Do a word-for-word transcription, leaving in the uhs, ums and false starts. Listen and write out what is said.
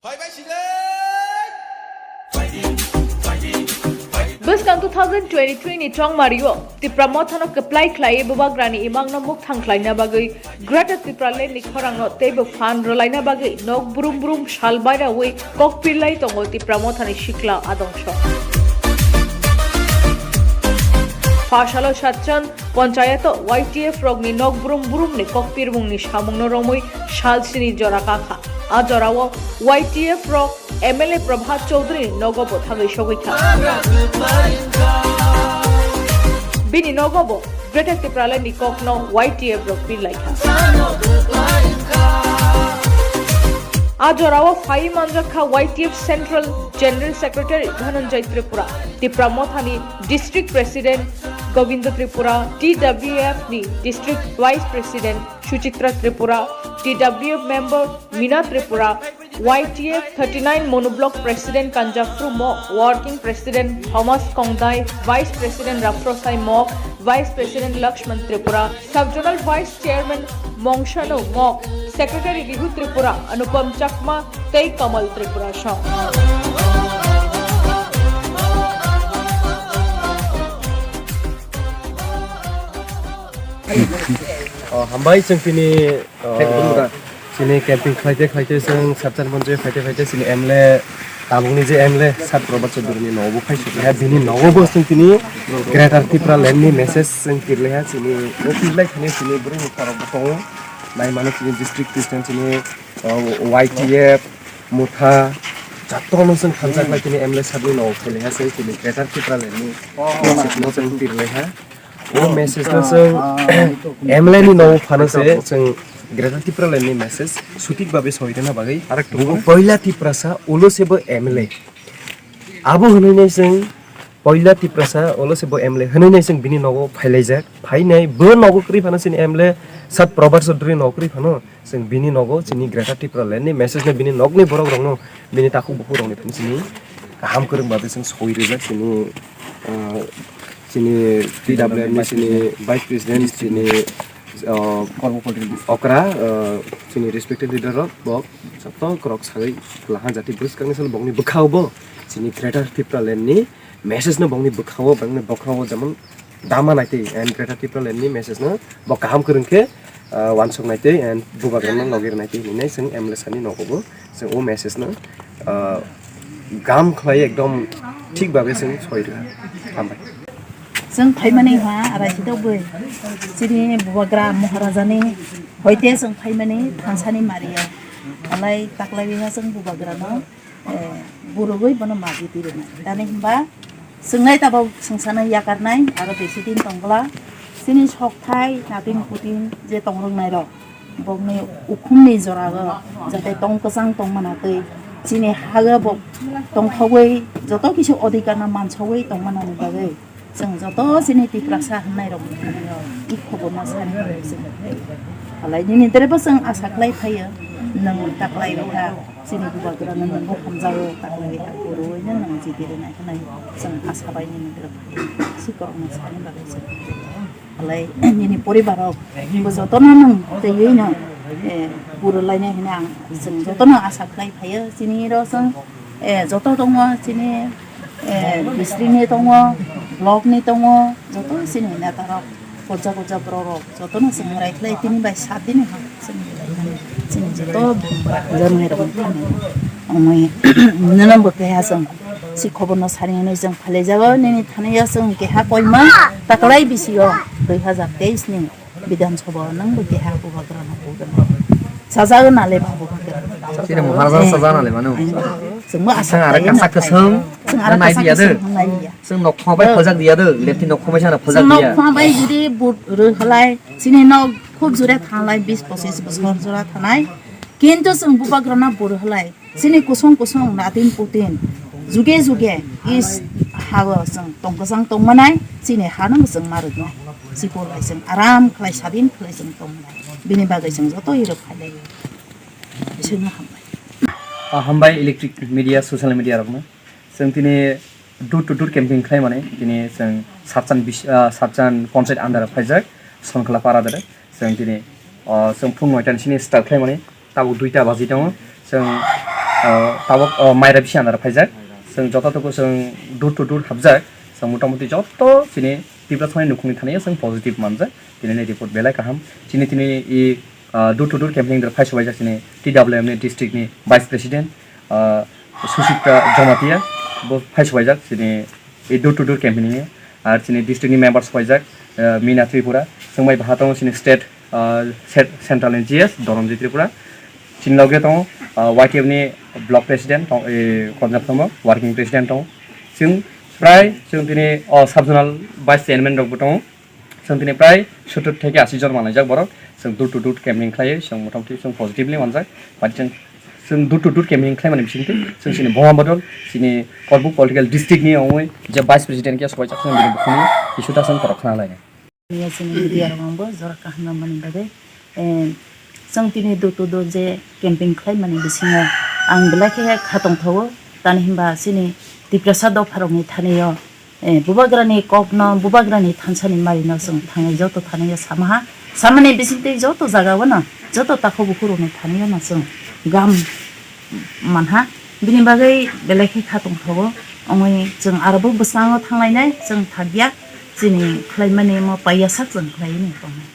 Bwskang two thousand twenty-three ni chongmario Tipra Mothano kwplai khlaiwi Bubagrani imangno mukthang khlaina bagwi Greater Tipraland ni khorangno teibo phan rwlaina bagwi nok brum brum sal bairawi kok pirlai tongo Tipra Mothani sikla adongso. Phasalo Satchan Ponchayato Y T F rokni nok brum brumni kok pirmungni samungno romwi sal sini jora kakha. A jorao Y T F rok M L A Prabhat Chaudhary nogo bo thangwi sogwi kha. Bini nogo bo Greater Tipraland ni kokno Y T F rok pirlai kha. A jorao phai manjak kha Y T F Central General Secretary Dhananjay Tripura, Tipra Mothani District President Govinda Tripura, T W F ni District Vice President Suchitra Tripura, T W F member Mina Tripura, Y T F thirty-nine Monoblock President Kanjapru Mok, Working President Thomas Kongdai, Vice President Rafrosai Mok, Vice President Lakshman Tripura, Subzonal Vice Chairman Mongshanu Mok, Secretary Rihu Tripura, Anupam Chakma tei Kamal Tripura song. Oh, hambai chwng tini, oh, chini camping khlaite khlaite chwng Satchan Ponchai khlaite khlaite chini M L A tabukni je M L A Sat Prabhat Chaudhary ni nogo phai sukha bini nogo bo chwng tini Greater Tipraland ni message chwng kirlaiha chini office lai thani chini bwrwi mukharok bo tongo nai mano chini district president chini, oh, Y T F motha jotono chwng thanjak lai chini M L A Sat ni nogo khailaiha chwng chini Greater Tipraland ni message no chwng kirlaiha. O message no chwng M L A ni nogo phano se chwng Greater Tipraland ni message sutik babe soi rwna bagwi. Bubo poila Tiprasa ulo se bo M L A. Abo hwnwi nai chwng poila Tiprasa ulo se bo M L A hwnwi nai chwng bini nogo phailaijak. Phainai bo nogo kwrwi phano chini M L A Sat Prabhat Chaudhary nogo kwrwi phano. Chwng bini nogo chini Greater Tipraland ni message no bini nokni borok rokno bini takhuk bukhuk rokni thani chini kaham kwrwng bagwi chwng soi rijak chini, ah, chini T W F ni chini Vice President chini, ah, okra, ah, chini respected leader rok bo joto kwrwk sagwi kwlangha jati bwskangni salo bongni bwkhao bo chini Greater Tipraland ni message no bongni bwkhao bongni bwkhao jemon dama naitwi and Greater Tipraland ni message no bo kaham kwrwng khe, ah, wansuk naitwi and bubagrano nogir naitwi hinwi nai chwng M L A sani nogo bo chwng o message no, ah, gam khlai ekdom thik babe chwng soi rwha. Hambai. Chwng phaimani ha araisida bwi chini bubagra Maharaja ni hoite chwng phaimani thansani mario alai taklai ha chwng bubagrano eh, burugwi bono maji twi rwnai. Tamni hwnba swngnai tabok swngsanai yakarnai aro besi din tong bwla. Chini sokthai natin putin je tong rwngnai rok bokni ukhumni jorao jate tong kwchang tong mana twi chini hago bo tongthogwi joto kisa odhikar no mansogwi tong mana ni bagwi. Chwng joto chini Tiprasa hwnnairokni thani-o i khoborno sani bagwi chwng phai. Halai nini dere bo chwng asa khlai phaio, nwng taklai rwkha, chini bubagrano nwng bo hamjago, taklai rwkha, kwrwino nwng jiti rwnai hwnwi chwng asa bai nini dere phai. Sikorokno sani bagwi chwng phai. Halai nini poribarrok bo jotono nwng twiwi no, eh, purwlainai hwnwi ang chwng jotono asa khlai phaio. Chini ro chwng, eh, joto tongo chini eh, district ni tongo, block ni tongo, joto chini neta rok, kocha kocha borok rok, joto no chwng rai khlai tini bai sat dini ha chwng rai khlai. Chini joto hamjaknai rok ni thani ongwi nini bo keha chwng si khobor no sari hwnwi chwng phailaijak o nini thani o chwng keha koima taklai bisi o dui hazar teis ni Bidhan Sabha o nwng bo keha bubagrano bubagrano sajagwi nale ba bubagrano. Chini Maharaja sajagwi nale mano. Chwngbo asa Chwng aro khlaiya kasak na kwswng chwng aro na nai kasak biya de. Kwswng nai biya. Chwng nokho bai phojak diya de, lefti nokho bai sana phojak Chwng diya. Nokho bai jodi bur rwhalai, chini nok khub jora thanglai, bis pochis bosor jora thanai. Kintu chwng bubagrano bur halai. Chini kusung kusung natin putin juge juge is ha o chwng tong kwchang tong manai, chini ha no chwng ma rwknai. Chikon bai chwng aram khlai sadin khlai chwng tong manai. Bini bagwi chwng joto iro phai lai. Iswrwino hambai. Ah, hambai electric media, social media rokno. Chwng tini door to door campaign khlai mani, tini chwng Satchan bis-, ah, Satchan Panchayat under phaijak, Sonkla para dere. Chwng tini, ah, chwng phung noita ni sini start khlai mani. Tabuk duita baji tongo. Chwng Ah, tabok, ah, Maira bisi andar phaijak. Chwng joto tuku chwng door to door habjak. Chwng motamoti joto chini Tiprasani nukhungni thani chwng positive manjak. Tini ni report belai kaham. Chini tini i, ah, door to door campaign der phai subaijak chini T W M ni district ni vice president, ah, Suchitra Jamatia bo phai subaijak chini i door to door campaign ni. Ar chini district ni member subaijak, ah, Mina Tripura. Chwng bai baha tongo chini state, ah, set-, central ni G S Doronji Tripura. Chini loge tongo, ah, Y T F ni block president tong-, eh, Konjak Tomo, working president tongo. Chwng prai chwng tini, oh, sub zonal vice chairman rok bo tongo. Chwng tini prai sottur theke asi jon manlaijak borok. Chwng door to door campaign khlaiwi chwng motamoti chwng positively manjak. But chwng, chwng door to door campaign khlaimani bisingtwi chwng chini Bhoma Bodol, chini Korbuk political district ni ongwi je vice president khe subaijak chwng bini bukhukni kisuta chwng khorok khna lainai. Chini media rok ang bo jora kaham nangmani bagwi, eh, chwng tini door to door je campaign khlaimani bisingo ang belai khe kha tongthogo, tani hinba chini Tiprasa dopharokni thani-o, eh, bubagrani kokno, bubagrani thansani marino chwng thangwi joto thani-o samaha. Samani bisingtwi joto jagao no, joto takhuk bukhurokni thani-o no chwng gam manha. Bini bagwi belai khe kha tongthogo, wngwi chwng aro bo bwskango thanglainai chwng thakya, chini khlaimani mo paiya sak chwng khlaiwi tongnai.